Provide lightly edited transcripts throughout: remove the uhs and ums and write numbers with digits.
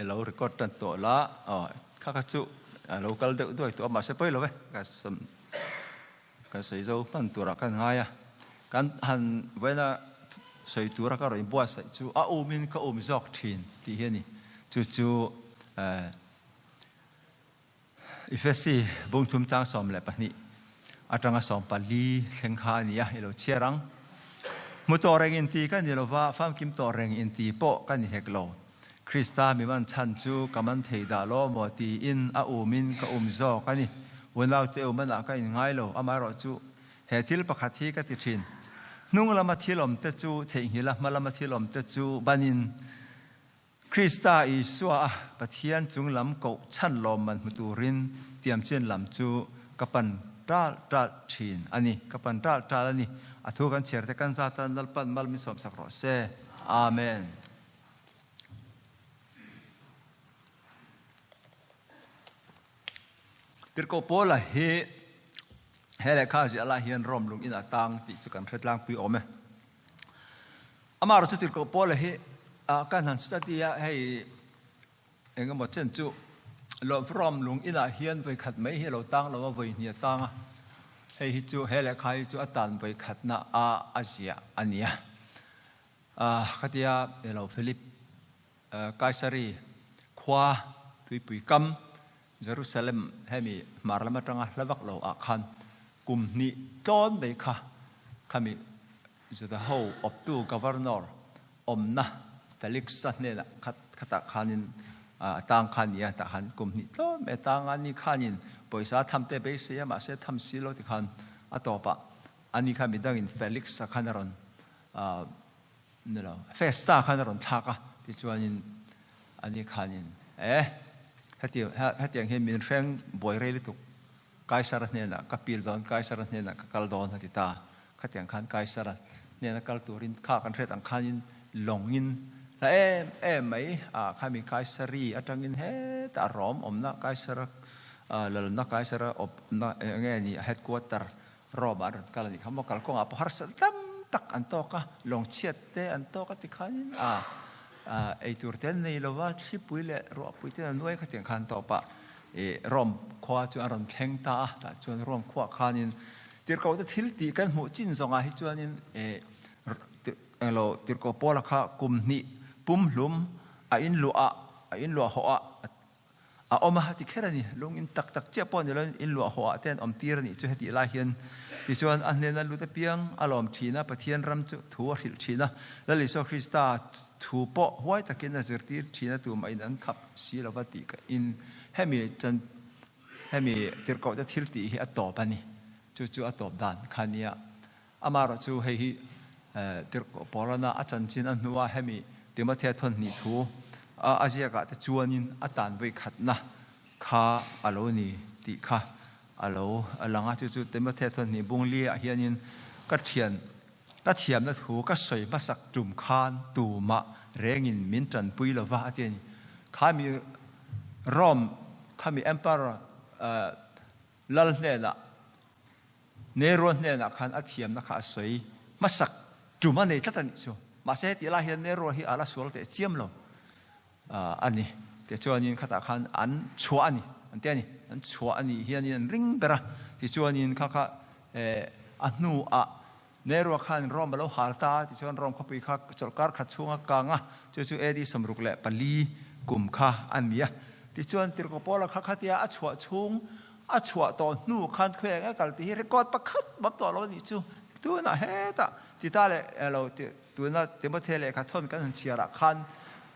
I lo record tan tawh la, aw kha kha chu a lo kal deuh duai tawh a, mahse pawi lo e, ka sam kan sawi zo hman turah kan ngai a, kan han vawiina sawi tura ka rawn buatsaih chu a umin ka um zawk thin tih hi a ni, chu chu eh Efesi bungthum chang 12 atanga 14 thleng kha a ni a, i lo chhiar ang. Hmu tawh reng inti ka ni lova, famkim tawh reng inti pawh ka ni hek lo. Krista mi man chhan chu ka man thei dah law maw tiin a umin ka um zawk a ni. Unaute um anah ka inngai lo, amaherawhchu he thil pakhat hi ka ti thin. Hnung lama thil awmte chu theihnghilh a, hma lama thil awmte chu banin Krista Isua a Pathian chung lam koh chhan lawmman hmu turin tiamchin lam chu ka pan ṭal ṭal ṭhin a ni, ka pan ṭal ṭal a ni. A thu kan chhiar te kan zat a, Lalpan mal min sawmsak rawh se. Amen. Tirhkoh Paula hi he lehkha ziah lai hian Rome lung in a tang tih chu kan hre tlangpui awm e. Amaherawh chu tirhkoh Paula hi kan han study a, hei engemaw chen chu Rome lung inah hian vawi khat mai hi a lo tang lo a, vawi hnih a tang a, hei hi chu he lehkha hi chu a tan vawi khatna a a ziah a ni a. Khatia elo Philip Kaisari khua tuipui kam Jerusalem hemi hmar lam atanga hla vak lo ah khan kum hnih tlawn mai kha khami Juda ho awptu governor awmna Felix-a hnenah khat khatah khanin a tang kha a ni a, tah khan kum hnih tlawn mai a tang a, ni khanin pawisa tham te beisei a, mahse tham si lo ti khan a tawpah ani kha midangin Felix-a khan a rawn Ni lo, Festa khan a rawn thlak a, tichuanin ani khanin, Eh, heti, hetiang hian min hreng buai rei lutuk, Kaisara hnenah ka pil dawn, Kaisara hnenah ka kal dawn, a ti ta. Khatiang khan Kaisara hnena kal turin kha kan hriat ang khanin lawngin hla em em mai a, khami Kaisari atangin hetah Rom awmna Kaisara lalna Kaisara awmna enge ni a headquarter Rome ah an rawn kal a nih kha maw, kalkawngah pawh harsa tam tak an tawk a, lawngchhiat te an tawk a tikhanin a eitur te an nei lo va, thlipui leh ruahpui ten an nuai khatiang khan tawp a, ih Rome khua chu an rawn thleng ta a, tah chuan Rome khuaah khanin tirhkoh te thil tih kan hmuh chin zawngah hi chuanin ih englo tirhkoh Paula kha kum hnih pumhlum a inluah a, a inluah hawh a, A awm a ti kher a ni. Lung in tak tak chiah pawh ni loin in luah hawh ah te an awm tir a nih chu hetih lai hian tichuan a hnena lut apiang a lawm thin a, Pathian ram chu thu a hrilh thin a, Lal Isua Krista thu pawh huai takin a zirtir thin a tumah in an khap si lova tih ka in hemi chan hemi tirhkoh te thil tih hi a tawp a ni. Chu chu a tawp dan kha nia. Amaherawh chu hei hi Tirhkoh Paulana a chanchin a hnua hemi Timothea thawnhnih thu a ziakah te chuanin a tan vawikhatna kha a lo ni tih kha a lo lang a. Chu chu Timothea thawnhnih bung liah hianin ka thian ka thiamna thu ka sawi hmasak tum khan tumah rengin min tanpui lova a ti a ni. Khami Rome khami Emperor lal hnenah Nero hnenah khan a thiamna kha a sawi hmasak tum a nei tlat a nih chu. Mahse hetih lai hian Nero hi a la sual teh chiam lo a ni. Tichuanin khatah khan an chhuah a ni, an ti a ni. An chhuah a nih hianin an ring ber a. Tichuanin kha kha a hnuah Nero khan Rome a lo hal ta a, tichuan Rome khawpui kha chawlhkar khat chhunga kang a, chu chu AD 64 kum kha a ni a. Tichuan Tirhkoh Paula kha khatia a chhuah chhung a chhuah tawh hnu khan khawi eng e kal tih hi record pakhat bawk tawh lo a nih chu. Tunah hetah Tita leh lo tuna Timothy lehkha thawn kan han chhiarah khan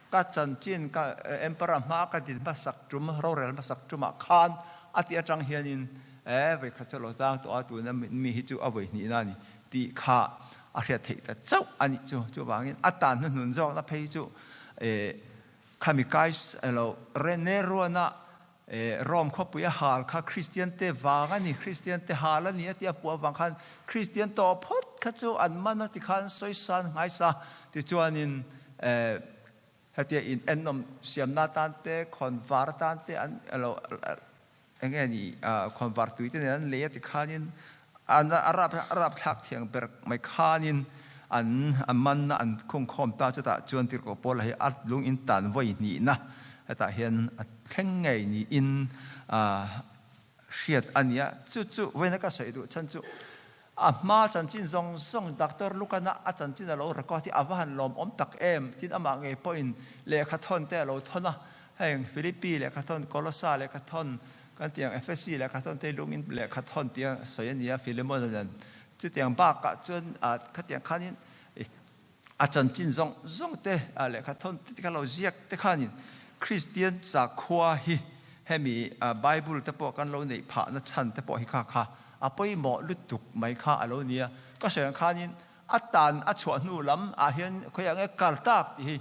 ka chanchin ka Emperor hma ka din hmasak tum rorel hmasak tumah khan a tih atang hianin e vawikhat chu a lo tang tawh a tuna mi hi chu a vawi hnihna a ni tih kha a hriat theih ta chauh a nih chu. Chuvangin a tan hnuhnun zawkna phei chu e khami Kais lo Reneruana Rome khawpui a hal kha Kristian te vang a ni, Kristian te hal a ni a tih a hmuh avang khan Kristian tawh phawt kha chu an man a ti khan sawisan nghaisa tichuanin hetia in ennawm siamna atan te khawnvar atan te an alo eng nge ni khawnvar tui te nen an lei a ti khanin an a rapthlak thiang ber mai khanin an a manna an khungkhawm ta chutah chuan Tirhkoh Paula hi a lung in tan vawi hnihna. Hetah hian a thleng ngei niin hriat a ni a. Chu chu vawiina ka sawi duh chhan chu a hma chanchin zawng zawng Doctor Lukana a chanchin a lo record hi a va han lawmawm tak em? Tin amah ngei pawhin lehkha thawn te a lo thawn a, heng Philippi lehkha thawn, Kolosa lehkha thawn, kan tih ang Ephesi lehkha thawn te lungin lehkha thawn tia sawi a ni a Philemon-a nen. Chutiang bakah chuan khatiang khanin A chanchin zawng zawng te lehkha thawn te kha lo ziak te khanin Kristian sakhua hi hemi Bible te pawh kan lo neih phahna chhan te pawh hi kha kha a pawimawh lutuk mai kha a lo nia. Ka sawi ang khanin a tan a chhuah hnu lam ah hian khawiah nge kal tak tih hi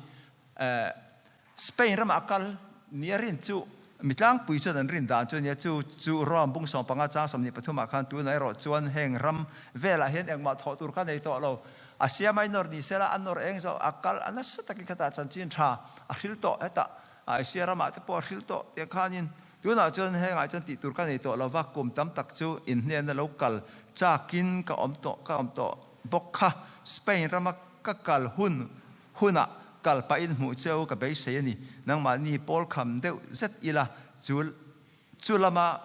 Spain ramah kal nia rin chu mi tlangpui chuan an rin dan chu a nia. Chu chu Rome bung 15 chang 23 ah khan tunah erawh chuan heng ram velah hian engmah thawh tur ka nei tawh lo. A siamai nawr ni sela a nawr eng zo a kal a nasa takin khatah chanchin tha a hril tawh hetah Asia ramah te pawh a hril tawh tiang khanin tunah chuan hengah chuan tih tur ka nei tawh lova kum tam tak chu inhnena lo kal chakin ka awm tawh ka awm tawh bawk kha Spain rama ka kal hun Hunah kal pahin hmuh cheu ka beisei a ni. Nangmahni pawl kham deuh zet ila chu chu lama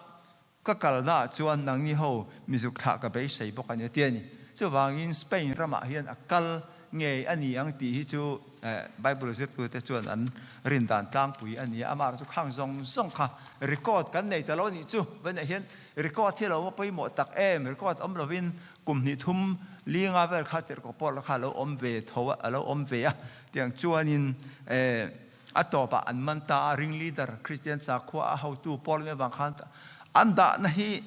ka kalnaah chuan nangni ho mizuk thlah ka beisei bawk a ni a ti a ni. Chuvangin Spain ramah hian a kal ngei a ni ang tih hi chu Bible zirtute chuan an rin dan tlangpui a ni a. Amah chu khang zawng zawng kha record kan nei ta lo a nih chu. Vawiinah hian record hi lo pawimawh tak em? Record awm lovin Kum hnih thum linga vel kha tirhkoh pawh kha a lo awm ve tho a, a lo awm ve a. Tiang chuanin a tawpah an man ta a, ring leader Kristian sakhua a hotu Paul mai avang khan an dahna hi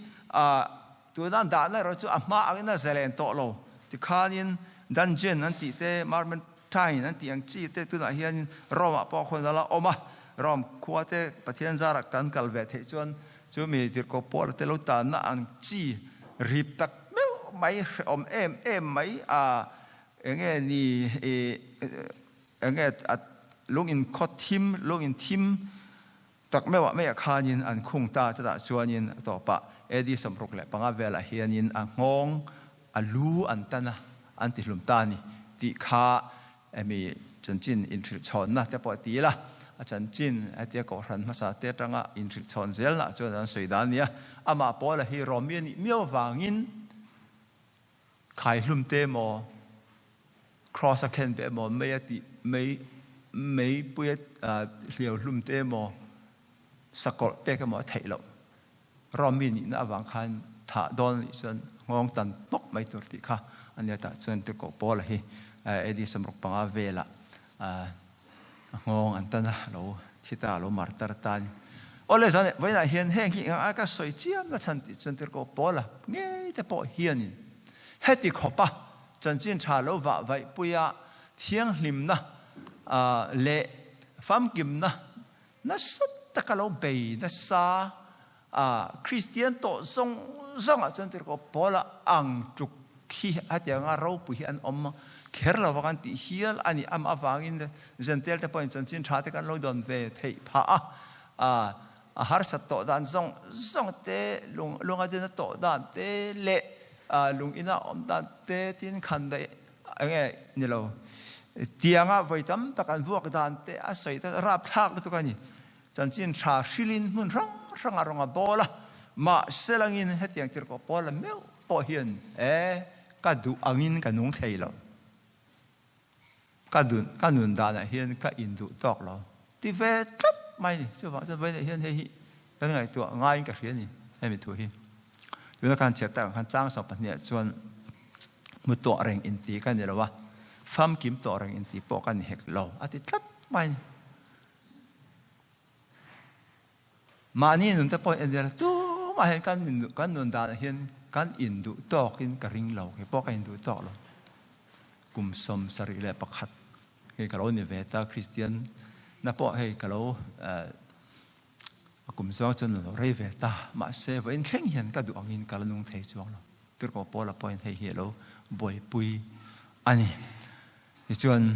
tuna an dahna erawh chu a hma angin a zalen tawh lo. Tikhanin dungeon an tih te, Marmentine an tih ang chi te tunah hianin Rome-ah pawh khawn a la awm a. Rome khua te Pathian zarah kan kal ve theih chuan Chumi tirhkoh Paula te lo tanna ang chi rip tak meuh mai hrehawm em em mai a, enge ni i enge a lung in khaw thim, lung in thim tak meuh ah meiah khanin an khung ta chutah chuanin a tawpah AD 65 velah hianin a nghawng a lu an tan a, an ti hlum ta a ni tih kha Hemi chanchin inhrilhchhawnna te pawh ti ila, a chanchin hetia kohhran hmasa te atanga inhrilhchhawn zelna chuan an sawi dan a ni a. Amah Paula hi Romi a nih miau avangin khaihlum te emaw, Kraws a khen beh emaw, mei a tih mei meipui a hliau hlum te emaw, sakawlh pek emaw a theih loh. Romi nihna avang khan thah dawn anih chuan nghawng tan hmawk mai tur tih kha a nia tah chuan Tirhkoh Paula hi AD 65 velah a nghawng an tan a, lo thi ta, lo martar ta a ni. Awle zan vawiinah hian heng hi eng anga ka sawi chiam na chhan tih chuan Tirhkoh Paula ngei te pawh hianin heti khawpa chanchin tha lo vah vaihpuia thianghlimna leh famkimna Nasa taka lo bei nasa a Kristian tawh zawng zawngah chuan tirhkoh Paula ang tluk hi hetianga ropui hi an awm kher lo vang an tih hial a ni. Amah avangin Zentel te pawhin chanchin tha te kan lo dawn ve theih phah a, a harsat tawh dan zawng zawng te, lung lunga dina tawh dan te leh lung ina awm dan te tin khan daih Enge ni lo. Tianga vawi tam tak an vuak dan te a sawi ta rapthlak lutuk a ni. Chanchin tha hrilin hmun hrang hrang a rawng a bawl a, mahse langin hetiang tirhkoh pawl la meuh pawh hian e ka duh angin ka nung thei lo. Ka dun ka nun danah hian ka induh tawk lo ti ve tlat mai ni. Chuvang chuan vawiinah hian hei hi kan ngaihtuah ngaiin ka hria a ni hemi thu hi. Tuna kan chhiat tak ang khan chang 12 ah chuan Hmu tawh reng inti ka ni lo a, famkim tawh reng inti pawh ka ni hek lo, a ti tlat mai. Mahni nun te pawh en ila tumah hian kan kan nun danah hian kan induh tawkin ka ring lo, kei pawh ka induh tawk lo. Kum 71 hei ka lo ni ve ta, Kristian na pawh hei ka lo a kum zawng chuan a lo rei ve ta, mahse vawiin thleng hian ka duh angin ka la nung thei chuang lo. Tirhkoh Paula pawhin hei hi a lo buaipui a ni. Tichuan,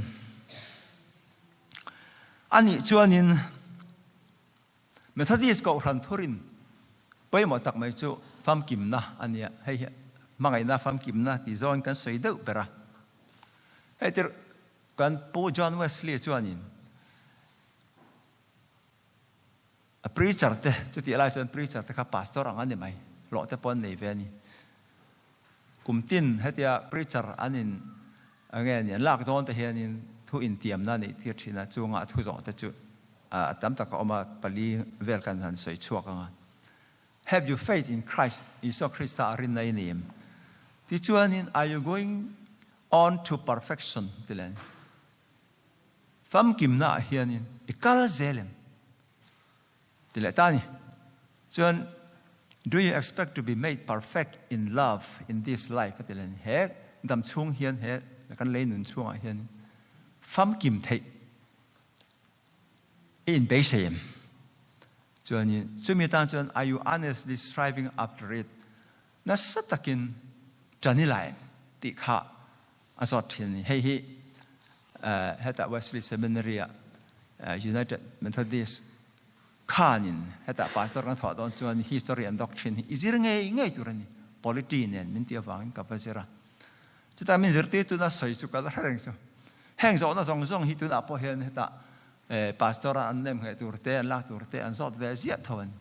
anih chuanin Methodist Kohhran thurin pawimawh tak mai chu famkimna a ni a, hei hi hmangaihna famkimna tih zawngin kan sawi deuh ber a. Hei tirh kan Pu John Wesley chuanin. Preacher te chutih lai chuan preacher te kha pastor ang a ni mai, hlawh te pawh an nei ve a ni. Kum tin hetia preacher an in nge ni an lak dawn te hianin thu intiamna a neih tir thin a, chungah thu zawh te chu a tam tak a awm a, pali vel kan han sawi chhuak ang a. Have you faith in Christ, Isua Krista a rinna i nei em? Tichuanin are you going on to perfection ti leh a ni. Famkimna ah hianin i kal zel em? Ti leh ta a ni. Chuan Do you expect to be made perfect in love in this life? a ti leh a ni. He dam chhung hian he kan lei nun chhungah hian famkim theih i inbeisei em? Chuanin chumi tan chuan are you honestly striving after it? Nasa takin ṭan i la em? tih kha a zawt ṭhin a ni. Hei hi hetah Wesley Seminary ah United Methodist khanin hetah pastor kan thawh dawn chuan history and doctrine hi i zir ngei ngei tur a ni. Polity nen min tih avangin ka va zir a. Chutah min zirtirtu na sawi chu ka la hre reng chu. Heng zawhna zawng zawng hi tunah pawh hian hetah pastor a an nem ngheh tur te, an lak tur te an zawt ve ziah tho a ni.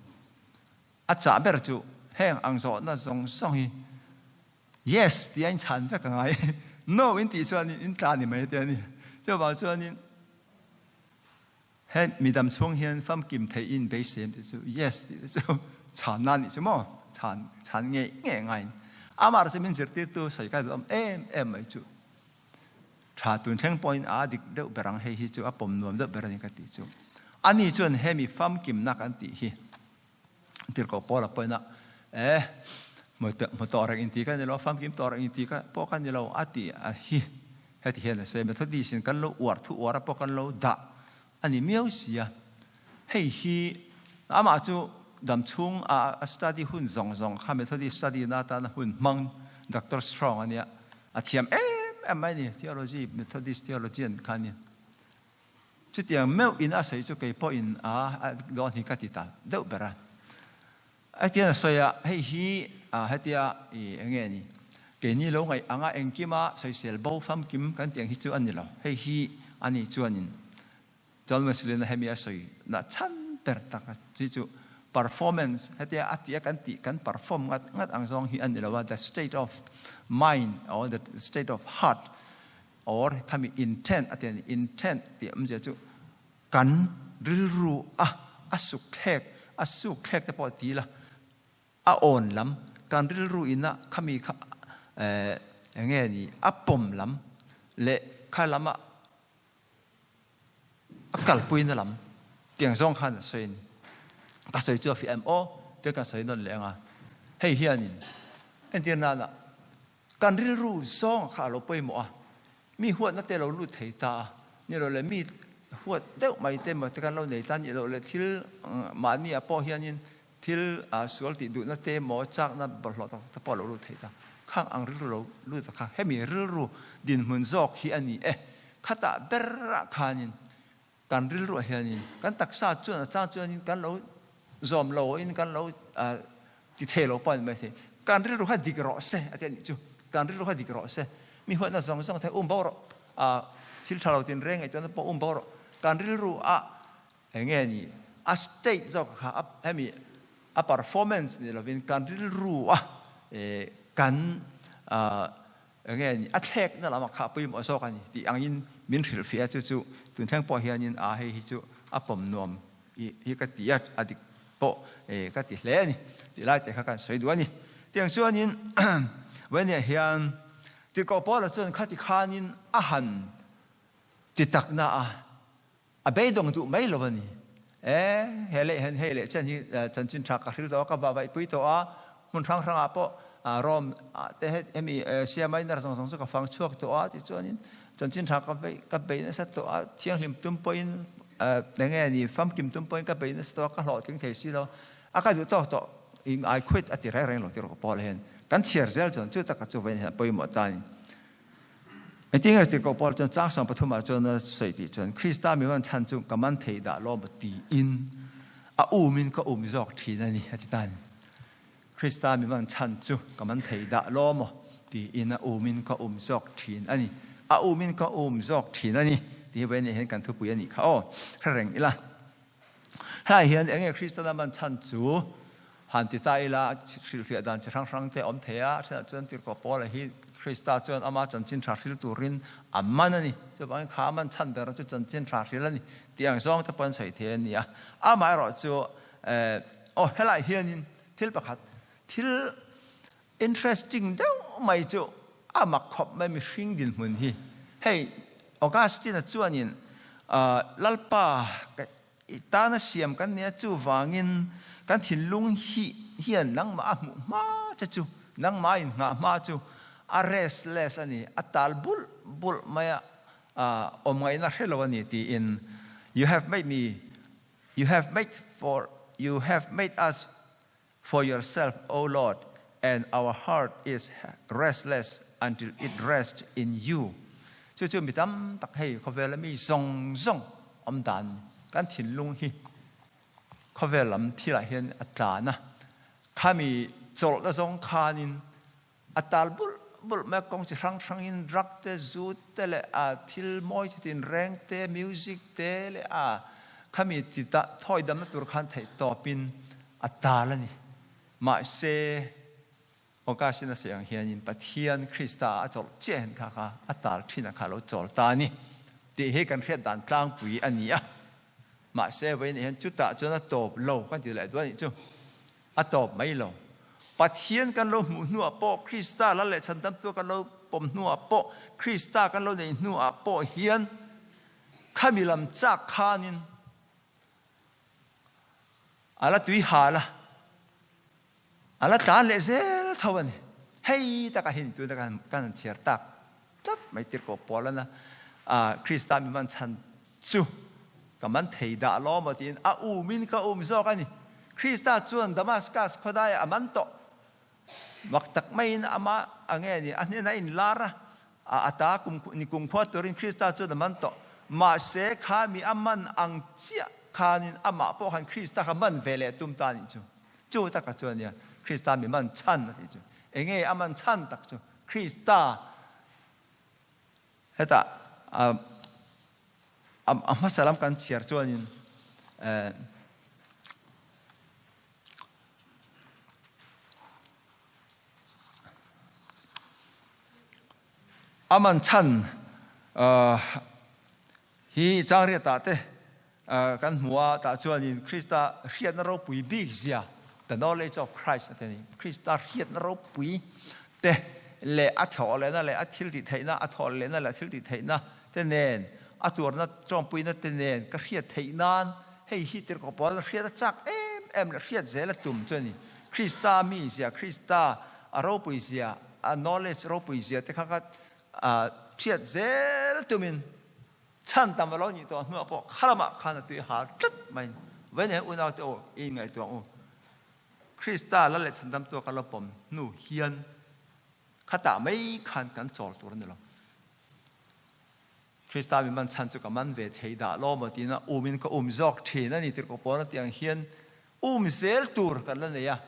A chah ber chu heng ang zawhna zawng zawng hi Yes tih a inchhan vek a ngai. No in tih chuan in tla ni mai te a ni. Chuvang chuanin he midam chhung hian famkim theih in beisem tih chu yes tih te chu chhanna a nih chu maw? Chhan chhan ngei ngei a ngai. Amah chu min zirtirtu sawi kai duh awm em em mai chu. Tha tun thleng pawhin a dik deuh ber ang hei hi chu a pawm nuam deuh ber a ni ka tih chu. Ani chuan hemi famkimna kan tih hi Tirhkoh Paula pawhin a eh hmu tawh reng inti ka ni lo, famkim tawh reng inti ka pawh ka ni lo a ti a hi. Heti hian a sawi, Methodist in kan lo uar thu uar a pawh kan lo dah a ni miau si a. Hei hi amah chu dam chhung a a study hun zawng zawng kha Methodist study na atana hun hmang Doctor Strong a nia, a thiam em em mai a ni, theology, Methodist theologian kha a ni. Chutiang meuh in a sawi chu kei pawhin a dawn hi ka ti ta deuh ber a. Hetiang a sawi a, hei hi hetia i eng nge ni, keini lo ngaih anga engkima sawisel bo famkim kan tih ang hi chu a ni lo. Hei hi a ni chuanin John Wesley-na hemi a sawi na chhan ber tak a chi chu performance hetia a tih a kan tih kan perform ngat ngat ang zawng hi a ni lo a, the state of mind or the state of heart Or khami intent a ti a ni. Intent tih awmzia chu kan rilru a a suk thlek, a suk thlek te pawh ti ila a awn lam, kan rilru ina khami kha eh eng nge ni a pawm lam leh kha lama a kalpuina lam tiang zawng khan a sawi a ni. Ka sawi chu a fiah em aw tia kan sawi nawn leh ang a, hei hianin entir nana Kan rilru zawng kha a lo pawimawh a, mi huatna te lo lut thei ta a, ni lo le mi huat deuh mai te emaw te kan lo nei ta nih loh le thil mahni ah pawh hianin thil sual tih duhna te emaw chakna bawlhhlawh tak tak te pawh a lo lut thei ta. Khang ang rilru lo lut a kha hemi rilru dinhmun zawk hi a ni e. Khatah berah khanin kan rilruah hianin kan taksa chuan a chang chuanin kan lo zawm lo in kan lo ti thei lo pawh a ni maithei. Kan rilru kha dik rawh se a ti a nih chu. Kan rilru kha dik rawh se. Mi huatna zawng zawng thei um bo rawh. Thil tha lo tin reng ngaihtuahna pawh um bo rawh. Kan rilru a eng nge ni a state zawk kha hemi a performance ni lovin kan rilru a kan Eng nge ni, a thlekna lamah kha a pawimawh zawk a ni tih angin min hrilhfiah a, chu chu tun thleng pawh hianin a hei hi chu a pawm nuam hi ka ti a, a dik pawh ka ti hle a ni tih lai te kha kan sawi duh a ni. Tiang chuanin Vawiniah hian Tirhkoh Paula chuan khati khanin a han ti takna a, A beidawng duh mai lo a ni. E, he leh hen hei leh chen hi chanchin tha ka hril tawh a, ka vahvaihpui tawh a, hmun hrang hrangah pawh Rome ah te hemi Asia Minor zawng zawng chu ka fang chhuak tawh a tichuanin chanchin tha ka bei ka bei nasa tawh a, thianghlim tum pawhin eng nge ni famkim tum pawhin ka bei nasa tawh a, ka hlawhtling thei si lo a, ka duh tawk tawh i I quit a ti reng reng lo tirh ka pawl hian kan chhiar zel chuan chu taka chu vawiin hian a pawimawh ta a ni. Engtin nge tirhkoh Paul chuan chang 13 ah chuan a sawi tih chuan Krista mi van chhan chu ka man thei dah lawm a tiin a um in ka um zawk thin a ni a ti ta a ni. Krista mi van chhan chu ka man thei dah lawm aw tiin a um in ka um zawk thin a ni. A um in ka um zawk thin a ni tih hi vawiin hian kan thupui a nih kha aw hre reng ila. Helai hian enge Kristian a man chhan chu han ti ta ila, hrilhfiah dan chi hrang hrang te a awm thei a, a thenah chuan Tirhkoh Paula hi Krista chuan ama chanchin tha hril turin a man a ni. Chuvangin kha a man chhan berna chu chanchin tha hril a ni tih ang zawng te pawh an sawi thei a ni a. Amaherawhchu aw helai hianin thil pakhat thil Interesting deuh mai chu a mak khawp mai mihring dinhmun hi. Hei Augustine-a chuanin Lalpa i tana siam kan nia chuvangin kan thinlung hi hian nangmah a hmuh hma che chu, nangmah a inngah hma chu a restless a ni, a tal bulh bulh mai a, awm ngaihna hre lo a ni tiin You have made me, you have made for, you have made us For yourself, O Lord, and our heart is restless until it rests in you. Chu chu mi tam tak hei khawvela mi zawng zawng awm dan kan thinlung hi khawvel lam thilah hian a tlan a, khami chawlhna zawng khanin a tal bulh bulh mai a, kawng chi hrang hrangin drug te, zu te leh a thil mawi chi tin reng te, music te leh a khami ti ta thawi damna tur khan theih tawpin a tal a ni. Mahse, Augustine a sawi ang hianin Pathian Krista ah a chawlh chiah hian kha kha a tal thin a kha a lo chawl ta a ni tih hi kan hriat dan tlangpui a ni a. Mahse, vawiin hian chutah chuan a tawp lo kan ti leh duah a nih chu. A tawp mai lo. Pathian kan lo hmuh hnuah pawh, Krista lal leh chhandamtu kan lo pawm hnuah pawh, Krista kan lo neih hnuah pawh hian khami lam chak khanin a la tui hal a, a la tlan leh zel tho a ni. Hei taka hin tuna kan han chhiar tak tlat mai tirhkoh Paulana Krista mi man chhan Chu ka man thei dah lo maw tiin a umin ka um zawk a ni. Krista chuan Damascus khawdaiah a man tawh. Mak tak maiin amah a nge ni, a hnenah a inlar a, a ata kum ni kumkhua turin Krista chuan a man tawh. Mahse kha mi a man ang chiah khanin amah pawh khan Krista kha man ve leh tum ta nih chu. Chu taka chuan nia Krista mi man chhan a tih chu. Enge a man chhan tak chu Krista Hetah a hmasa lam kan chhiar chuanin a man chhan hi changriatah te Kan hmu a, tah chuanin Krista hriatna ropui bik zia, the knowledge of Christ a ti a ni. Krista hriatna ropui te leh a thawh lehna leh a thil tih theihna, a thawh lehna leh a thil tih theihna te nen, a tuarna tawngpuina te nen ka hriat theih nan hei hi tirhkoh pawl hriat a chak em em leh hriat zel a tum chu a ni. Krista mi zia, Krista a ropui zia, a knowledge ropui zia te kha kha hriat zel tumin Chhan tam a lo nih tawh hnuah pawh kha lamah khan a tui har tlat mai. Vawiin hian unaute aw i inngaihtuah ang u. Krista lal leh chhandamtu a ka lo pawm hnu hian khatah mai khan kan chawl tur a ni lo. Krista mi man chhan chu ka man ve thei dah lo maw tiin a umin ka um zawk thin a ni tirhkoh pawn a tih ang hian um zel tur kan la nei a.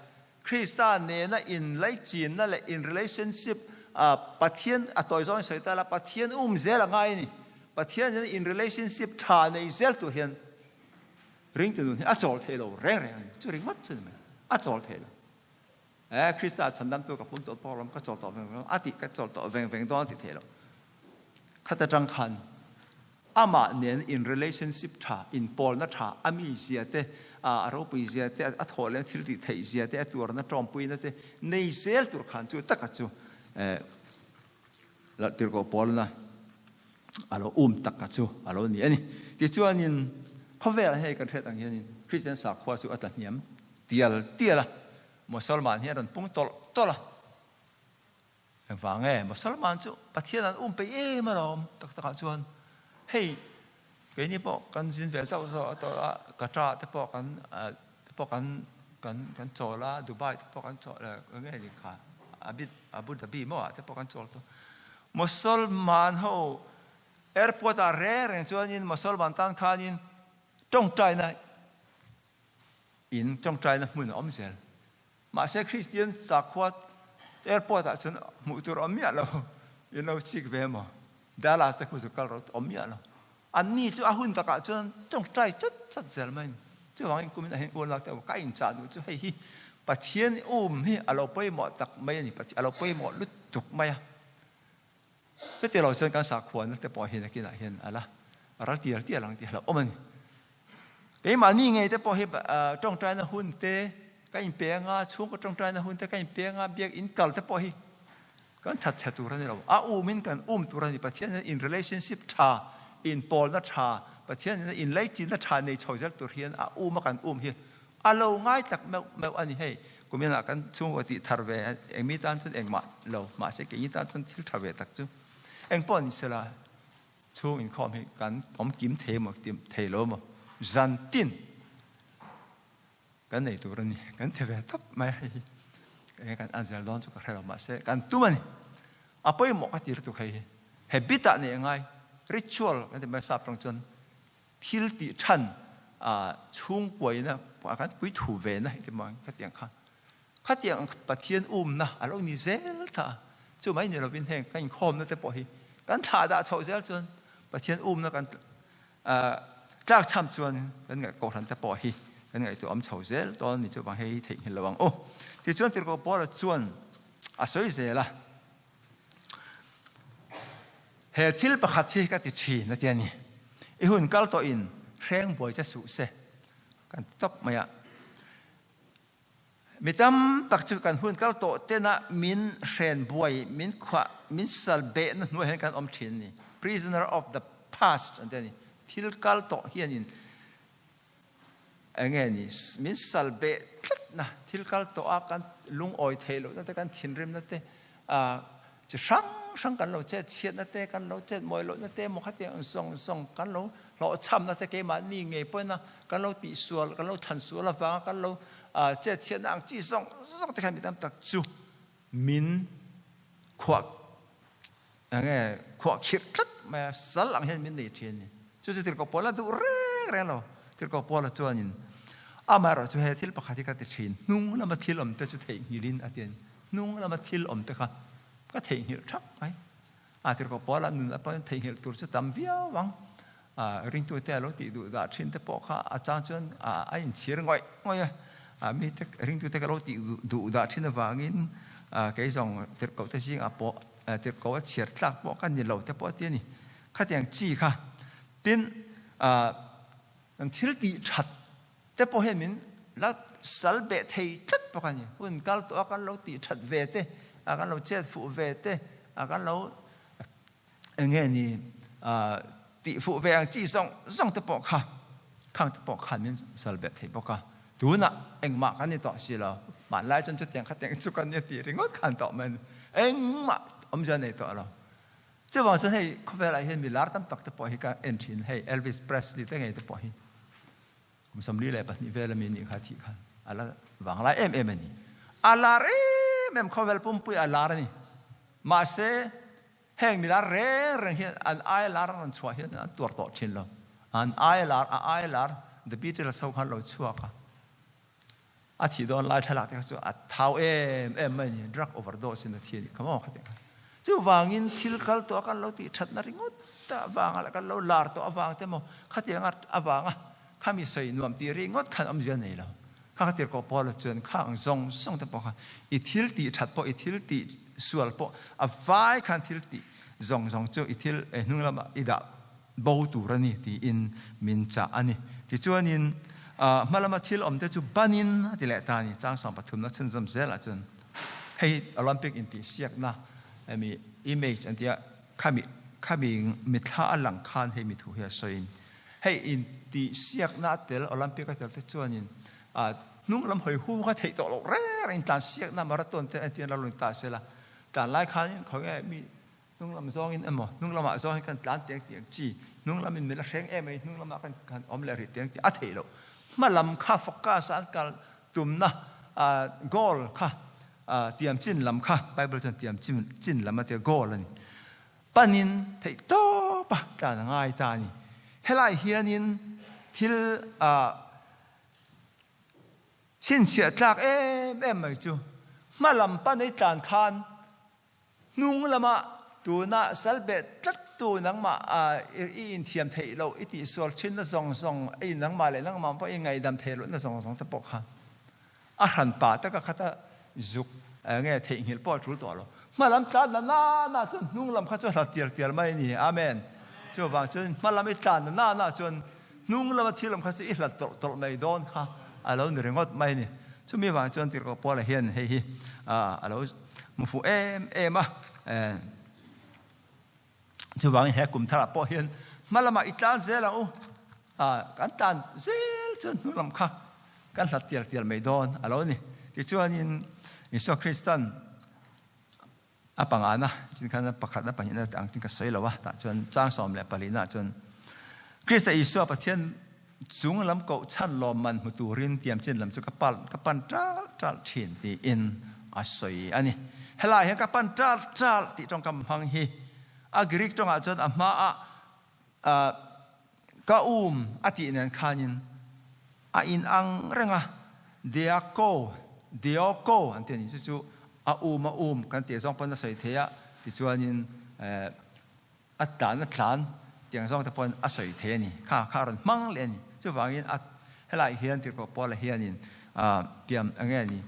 Krista nena inlaichinna leh in relationship Pathian a tawi zawng in sawi ta la, Pathian um zel a ngai a ni. Pathian nena in relationship tha nei zel tur hian ringtu nun hi a chawl thei lo reng reng a ni. Chu ringawt chu ni mai, a chawl thei lo. Eh, Krista chhandamtu ka pum tawh pawh ram ka chawl tawh veng veng a tih ka chawl tawh veng veng dawn a ti thei lo. Khat atang khan Amah nen in relationship tha, inpawlna tha, a mizia te, a ropui zia te, a thawh leh thil tih theih zia te, a tuarna tawmpuina te nei zel tur khan chu taka chu Tirhkoh Paulna a lo um taka chu a lo ni a ni. Tichuanin khawvelah hei kan hriat ang hianin Kristian sakhua chu a tla hniam tial tial a, Mosolman hi a rawn pung tawlh tawlh a. Engvang nge Mosolman chu Pathian an um peih em alawm tak takah chuan hei keini pawh kan zin ve zauh zauh a tawh a Qatar te pawh kan te pawh kan kan kan chawl a Dubai te pawh kan chawl eng nge ni kha Abu Dhabi maw ah te pawh kan chawl tawh Mosolman ho airport ah reng reng chuanin Mosolman tan khanin tawngtaina in tawngtaina hmun a awm zel. Mahse Kristian sakhua airport ah chuan hmuh tur awm miah lo, in lo chik ve maw? Dallas te khu chu kal rawh awm miah lo. Anni chu a hun takah chuan tawngtai chat chat zel mai a ni. Chuvangin kumin ah hian unau te ka inchah duh chu hei hi Pathian um hi a lo pawimawh tak mai a ni, a lo pawimawh lutuk mai a. Chuti lo chuan kan sakhuana te pawh hi nakinah hian a la ral tial tial ang tih a hlauhawm a ni. Keimahni ngei te pawh hi tawngtaina hun te ka inpe anga, chhungkaw tawngtaina hun te ka inpe anga, biakinn kal te pawh hi kan that chhe tur a ni lo. A umin kan um tur a ni. Pathian hian in relationship tha, inpawlna tha, Pathian hian inlaichinna tha nei chho zel tur hian a um a kan um hi A lo ngai tak meuh meuh a ni hei. Kumin ah kan chhungkaw tih thar ve engmi tan chuan engmah lo mahse keini tan chuan thil tha ve tak chu engpawh ni sela chhung inkhawm hi kan awm kim thei maw tim thei lo maw zan tin kan nei tur a ni kan ti ve tawp mai hei hi enge kan an zel dawn chu ka hre lo mahse kan tum a ni a pawimawh ka ti lutuk hei hi habit ah nei a ngai ritual kan ti mai sap tawng chuan Thil tih than chhungkuaina a kan pui thu ve na heti maw khatiang kha khatiang Pathian umna a lo ni zel ta a, chu mai ni lovin heng kan inkhawmna te pawh hi kan thlah dah chhoh zel chuan Pathian umna kan tlak cham chuan kan ngaih kohhran te pawh hi kan ngaihtuah awm chho zel dawn ni chuvang hei theihnghilh lo ang u. Tichuan Tirhkoh Paula chuan a sawi zel a. He thil pakhat hi ka ti thin a ti a ni. I hun kal tawhin hreng buai che suh se kan ti tawp mai a. Mi tam tak chu kan hun kal tawh tena min hren buai, min khuah, min sal behna hnuai hian kan awm thin a ni. Prisoner of the past an ti a ni. Thil kal tawh hianin Enge ni, min sal beh tlatna thil kal tawh a, kan lungawi theih lohna te, kan thinrimna te, chi hrang hrang kan lo chet chhiatna te, kan lo chet mawi lohna te emaw khatiang zawng zawng kan lo hlawhchhamna te keimahni ngei pawhin a kan lo tihsual, kan lo thlan sual avanga kan lo chet chhiatna ang chi zawng zawng te khan mi tam tak chu min khuah Enge khuah khirh tlat mai a, sal ang hian min nei thin a ni. Chu chu Tirhkoh Paula duh reng reng lo. Tirhkoh Paula chuanin, Amaherawh chu he thil pakhat hi ka ti thin, hnung lama thil awm te chu theihnghilhin a ti a ni. Hnung lama thil awm te kha ka theihnghilh thap mai. A Tirhkoh Paula nun ah pawhin theihnghilh tur chu tam viau ang. Ringtute a lo tih duh dah thin te pawh kha a chang chuan a inchhir ngawih ngawih a. Mite ringtute ka lo tih duh dah thin avangin kei zawng Tirhkoh te zingah pawh Tirhkoh a chhiar tlak pawh ka ni lo te pawh a ti a ni. Khatiang chi kha tin kan thil tih that te pawh hian min la sal beh thei tlat bawk a ni. Hun kal tawh a kan lo tih that ve te, a kan lo chet fuh ve te, a kan lo eng nge ni tih fuh ve ang chi zawng zawng te pawh kha khang te pawh khan min sal beh thei bawk a. Tunah engmah kan ni tawh si lo. Hmanlai chuan chutiang khatiang chu kan nia tih ringawt khan tawh mai a ni. Engmah awmzia nei tawh lo. Chuvang chuan hei khawvelah hian mi lar tam tak te pawh hi ka en thin. Hei Elvis Presley te ngei te pawh hi kum 42 vel ami nih kha thih khan a la vanglai em em a ni. A lar em em khawvel pumpui a lar a ni. Mahse Heng milar reng reng hian an aia lar an rawn chhuah hian an tuar tawh thin lo. An aia lar, a aia lar The Beatles ho khan lo chhuak a. A thih dawn lai thlalak te kha chu a thau em em mai a ni. Drug overdose in a thi a nih kha maw khatiang khan. Chuvangin thil kal tawh a kan lo tih thatna ringawt avanga leh kan lo lar tawh avang te maw khatiang avanga khami sawi nuam tih ringawt khan awmzia nei lo. Kha ka tirhkoh Paula chuan kha ang zawng zawng te pawh kha i thil tih that pawh, i thil tih sual pawh a vai khan thil tih zawng zawng chu i thil hnung lamah i dah bo tur a ni tiin min chah a ni. Tichuanin hma lama thil awm te chu banin a ti leh ta a ni. Chang 13 na chhunzawm zelah chuan hei Olympic intihsiakna hemi image an tia khami khami mitthla a lang khan hei mi thu hi a sawiin Hei intihsiakna a tel, Olympic a tel te chuanin hnung lam hawi hu kha theih tawh loh reng reng intlansiakna marathon te entir an lo ni ta sela. Tlan lai khanin khawnge mi hnung lam zawngin emaw hnung lamah zawngin kan tlan tiang tiang chi, hnung lamin min la hreng em mai, hnung lamah kan kan awm leh rih tiang tih a theih loh. Hma lam kha focus a an kal tumna goal kha tiam chin lam kha Bible chuan tiam chin lam a tia goal a ni. Panin theih tawp a tlan a ngai ta a ni. Helai hianin thil chhinchhiah tlak em em mai chu hma lam pan ei tlan khan hnung lama tuna sal beh tlat tu nangmah i inthiam theih loh, i tihsual thinna zawng zawng, i nangmah leh nangmah pawh i ngaihdam theih lohna zawng zawng te pawh kha a hran pah taka khata zuk nge theihnghilh pawh a tul tawh lo. Hmalam tlan na na na chuan hnung lam kha chu a hlat tial tial mai a ni. Amen. Chuvang chuan hmalam i tlan na na na chuan hnung lama thil lam kha chu i hlat tawlh tawlh mai dawn kha a lo ni ringawt mai a ni. Chumi vang chuan Tirhkoh Paula hian hei hi a lo hmu fuh em em a. Chuvangin he kum tharah pawh hian hma lamah i tlan zel ang u. Kan tlan zel chuan hnu lam kha kan hlat tial tial mai dawn a lo ni. Tichuanin Isua Kristan a pangana chin khan pakhatna pahnihna ang chin ka sawi lo a, tah chuan chang 14 ah chuan Krista Isua Pathian chung lam koh chhan lawmman hmu turin tiam chin lam chu ka pan ka pan ṭal ṭal ṭhin tiin a sawi a ni. Helai hian ka pan ṭal ṭal tih ṭawngkam hmang hi a Greek ṭawngah chuan a hmaah ka um a tih nen khanin a inang reng a, diako, dioko an ti a ni. Chu chu a um a um kan tih zawng pawn a sawi thei a, tichuanin A tlan a tlan tiang zawng te pawn a sawi thei a ni. Kha kha a rawn hmang leh a ni. Chuvangin a helai hian Tirhkoh Paula hianin pian a nge a ni.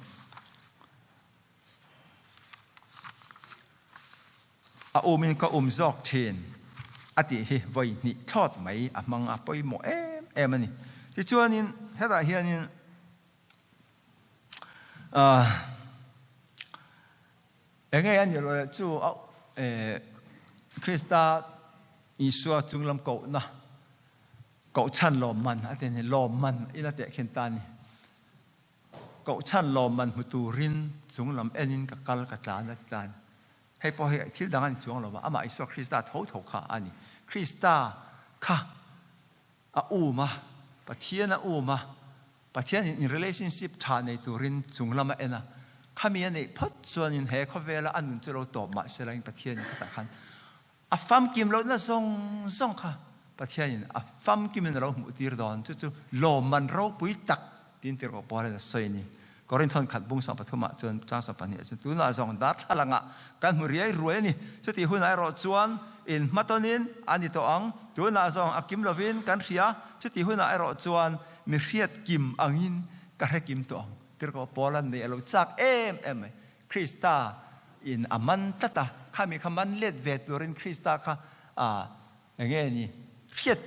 A umin ka um zawk thin a tih hi vawi hnih thlawt mai a hmang a pawimawh em em a ni. Tichuanin hetah hianin Enge a nih loh leh chu a Krista Isua chunglam kohna kohchhan lawmman a ti a ni, lawmman in a tehkhin ta a ni. Kohchhan lawmman hmu turin chunglam enin ka kal ka tlan a ti ta a ni. Hei pawh hi thil dang a ni chuang lo va, amah Isua Krista tho tho kha a ni. Krista kha a um a, Pathian a um a, Pathian in in relationship tha nei turin chung lam a en a, khami a neih phawt chuanin he khawvela a nun chu lo tawp mah se lain Pathian in khatah khan a famkim lohna zawng zawng kha Pathian in a famkim in a lo hmuh tir dawn, chu chu lawmman ropui tak tiin tirhkoh Paul in a sawi a ni. Korinthon khat bung 13 ah chuan chang 12 ah chuan tunah zawng darthlalang ah kan hmu riai ruai a ni, chutih hunah erawh chuan in hmatawnin a ni tawh ang, tunah zawng a kim lovin kan hria, chutih hunah erawh chuan mi hriat kim angin ka hre kim tawh ang. Tirhkoh Paula neih a lo chak em em mai. Krista in a man tlat a, khami kha man let ve turin Krista kha eng nge ni hriat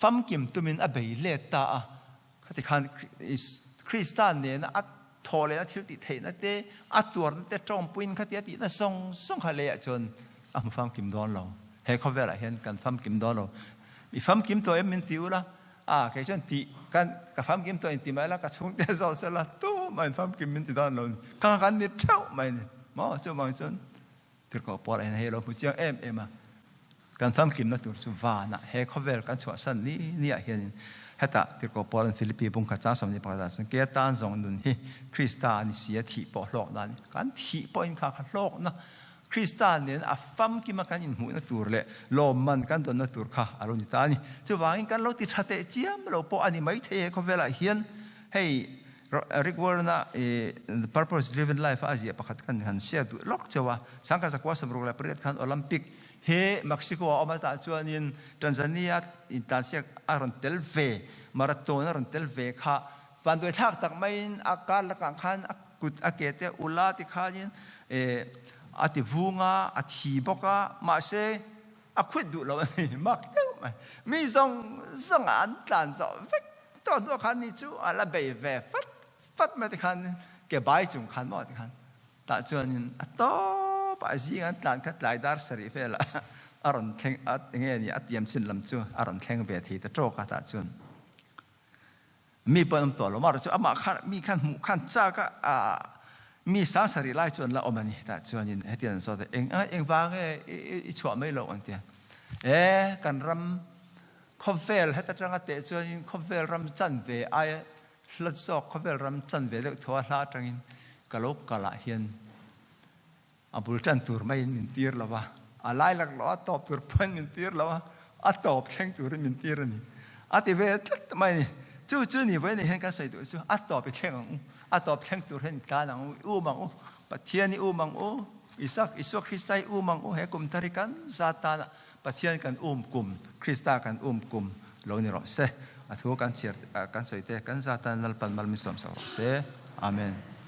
famkim tumin a bei let ta a. Khati khan Krista nena a thaw lehna thil tih theihna te, a tuarna te tawngpuiin khati a tihna zawng zawng kha leiah chuan a hmu famkim dawn lo. He khawvelah hian kan famkim dawn lo. I famkim tawh em min ti ula, A, kei chuan tih kan ka famkim tawh in ti mai la, ka chhungte zawh se la tumah in famkim min ti dawn lo ni. Ka kan ni theuh mai ni. Maw chuvang chuan tirhkoh pawl ah hian hei lo hmu chiang em em a. Kan famkimna tur chu vanah he khawvel kan chhuahsan ni ni ah hianin hetah tirhkoh pawl an Philippi bung khat chang 21 ah chuan ke atan zawng nun hi Krista a ni si a thih pawh hlawkna a ni. Kan thih pawhin kha kha hlawkna Krista nen a famkima kan inhmuhna tur leh lawmman kan dawnna tur kha a lo ni ta a ni. Chuvangin kan lo ti tha teh chiam lo pawh a ni maithei he khawvelah hian hei Rick Warren-a The Purpose Driven Life-a a ziah pakhat kan han share duh lawk chauh a. Sangkhat zakua 68 khan Olympic he Mexico a awm a tah chuanin Tanzania intlansiak a rawn tel ve, marathon a rawn tel ve kha vanduaithlak tak maiin a kar lakah khan a Kut a ke te ula ti khanin a ti vung a, a thi bawk a, mahse a khuit duh lo a ni, mak deuh mai. Mi zawng zawng ah an tlan zawh vek tawh hnuah khan ni chu a la bei ve fat fat mai ti khan ke bai chung khan maw ti khan tah chuanin a tawp ah zing an tlan kha tlai dar sarih velah a rawn thleng a enge ni a tiam chin lam chu a rawn thleng ve thei ta tawk a tah chuan. Mi pawh an awm tawh lo. Amaherawhchu chu amah khan mi khan hmuh khan chak a, mi sangsarih lai chu an la awm a ni. Tah chuanin hetiang an zawt a, eng engvang nge i chhuah mai loh an ti a. E, kan ram khawvel heta tanga teh chuanin khawvel ram chanve aia hla zawk khawvel ram chanve deuh tho a hla atangin ka lo kalah hian A bul tan tur maiin min tir lo a, a lai laklawh a tawp tur pawhin min tir lo a, a tawp thleng turin min tir a ni. A ti ve tlat mai a ni. Chu chu ni vawiin hian kan sawi duh chu a tawp i thleng ang u, a tawp thleng tur hian i tlan ang u, i um ang u, Pathian i um ang u, Isak, Isua Krista i um ang u, he kum thar hi kan za tana. Pathian kan um kum, Krista kan um kum lo ni rawh se. A thu kan chhiar kan sawi te kan zatan Lalpan mal min sawm sak rawh se. Amen.